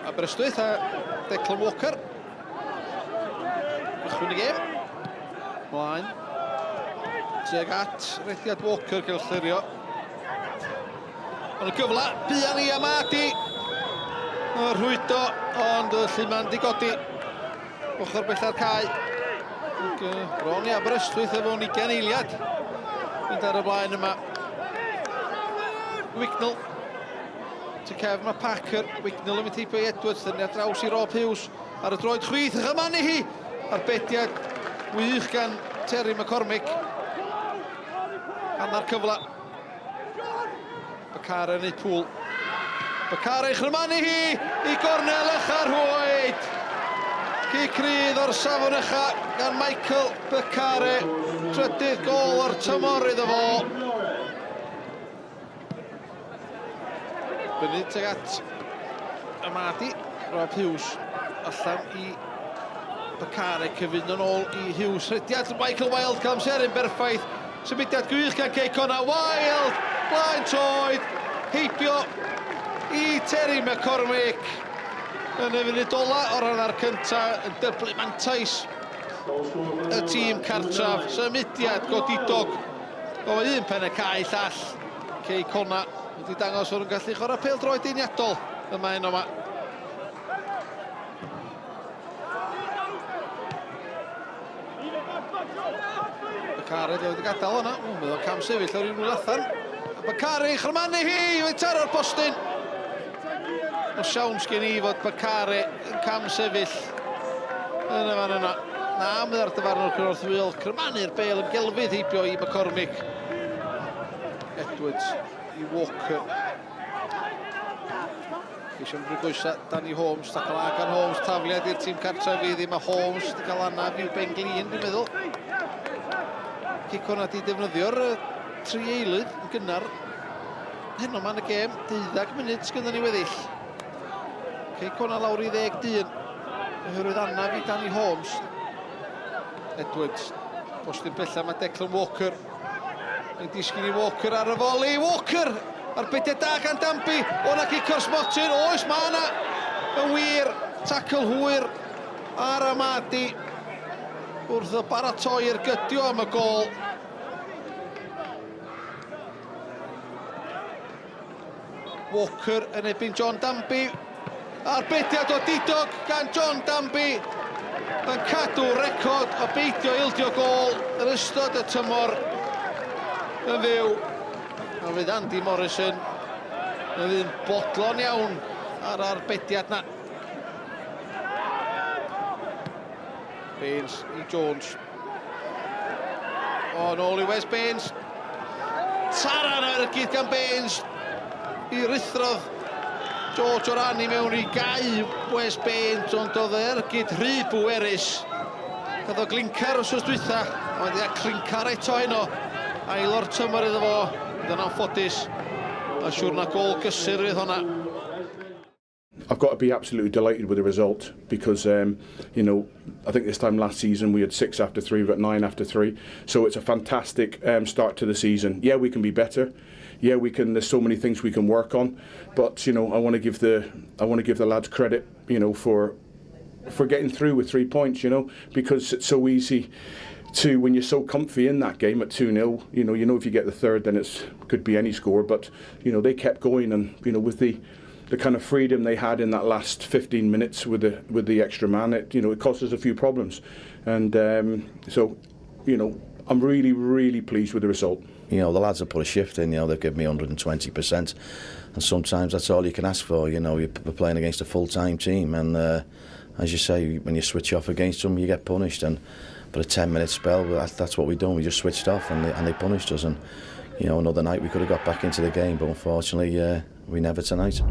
Aberystwyth a Declan Walker. Gychwyn y gêm. Mlaen. Tuag at rediad Walker gael llirio. Ond y gyfle, buan i Amadi. Y rhwydo, ond y lluman di godi. Ochr bella'r cae. Ac, bron i Aberystwyth efo 20 eiliad. Mynd ar y blaen yma. Wignall. Tu cefn mae Parker. Wignall yn mynd heibio i Edwards. Dynnu ar draws i Rob Hughes. Ar y droed chwith, a chymanu hi! Arbediad wych gan Terry McCormick. Hanner cyfle. Bakare yn ei pŵl. Bakare chymanu hi i gornel ycha'r rhwyd. Cic rydd o'r safon ycha gan Michael Bakare. Trydydd gol o'r tymor iddo fo. Fyny tuag at Amadi, Rob Hughes allan i Bakare, cyfuno'n ôl i Hughes. Rhediad Michael Wilde, cael amseru'n berffaith. Symudiad gwych gan Cei Connah. Wilde, blaen troed, heibio i Terry McCormick. Yn y funud ola o'r hanner cyntaf, yn dyblu mantais y tîm cartref. Symudiad godidog o un pen y cae llall. Cei Connah wedi dangos fod nhw'n gallu chwarae pêl-droed deniadol yma heno yma. Bakare wedi gadael yna. O, mae o'n cam sefyll o'r un allan. Bakare i chrymanu hi, wedi taro'r postyn. O siawns gen i fod Bakare yn cam sefyll yn y fan yna. Na, mae ar dyfarnwr cynorthwyol crymanu'r bel yn gelfydd heibio i McCormick. Edwards i Walker. Ceisio am goesa Danny Holmes, tacl A gan Holmes, tafliad i'r tîm cartref i ddim, a Holmes wedi cael anaf i'w ben glin, dwi'n meddwl. Cic hwnna di defnyddio'r tri eilydd yn gynnar heno ma'n y gêm, 12 munud sgynnon ni weddill. Cic hwnna lawr i ddeg dyn, oherwydd anaf i Danny Holmes. Edwards, postyn bella mae Declan Walker. Yn disgyn i Walker ar y foli. Walker! Arbediad da gan Danby. O na gic o'r smotyn. Oes, mae yna. Yn wir, tackle hwyr ar Amadi. Wrth o baratoi i'r gydio am y gol. Walker yn ebyn John Danby. Arbediad o didog gan John Danby yn cadw record o beidio ildio gôl yn ystod y tymor yn fyw. A fydd Andy Morrison yn ddyn bodlon iawn ar arbediad na. Baines i Jones. O, nôl i Wes Baines. Taran ar y gyd gan Baines. I ruthrodd George Oran i mewn i gau Wes Baines, ond oedd e ergyd rhy bwerus. Cadd o glincar wrth dwytha, ond ia clincar eto heno. Ail o'r tymor iddo fo, ond yn anffodus. A siwr na gol gysur fydd honna. I've got to be absolutely delighted with the result because, you know, I think this time last season we had 6 after 3, we've got 9 after 3. So it's a fantastic start to the season. Yeah, we can be better. Yeah, we can. There's so many things we can work on, but you know, I want to give the I want to give the lads credit, you know, for getting through with 3 points, you know, because it's so easy to, when you're so comfy in that game at 2-0, you know if you get the third, then it's could be any score. But you know, they kept going, and you know, with the kind of freedom they had in that last 15 minutes with the extra man, it, you know, it cost us a few problems, and so, you know, I'm really, really pleased with the result. You know, the lads have put a shift in, you know, they've given me 120%, and sometimes that's all you can ask for. You know, you're playing against a full-time team, and as you say, when you switch off against them, you get punished, and for a 10-minute spell, that's what we done. We just switched off, and they punished us, and, you know, another night we could have got back into the game, but unfortunately, we never tonight.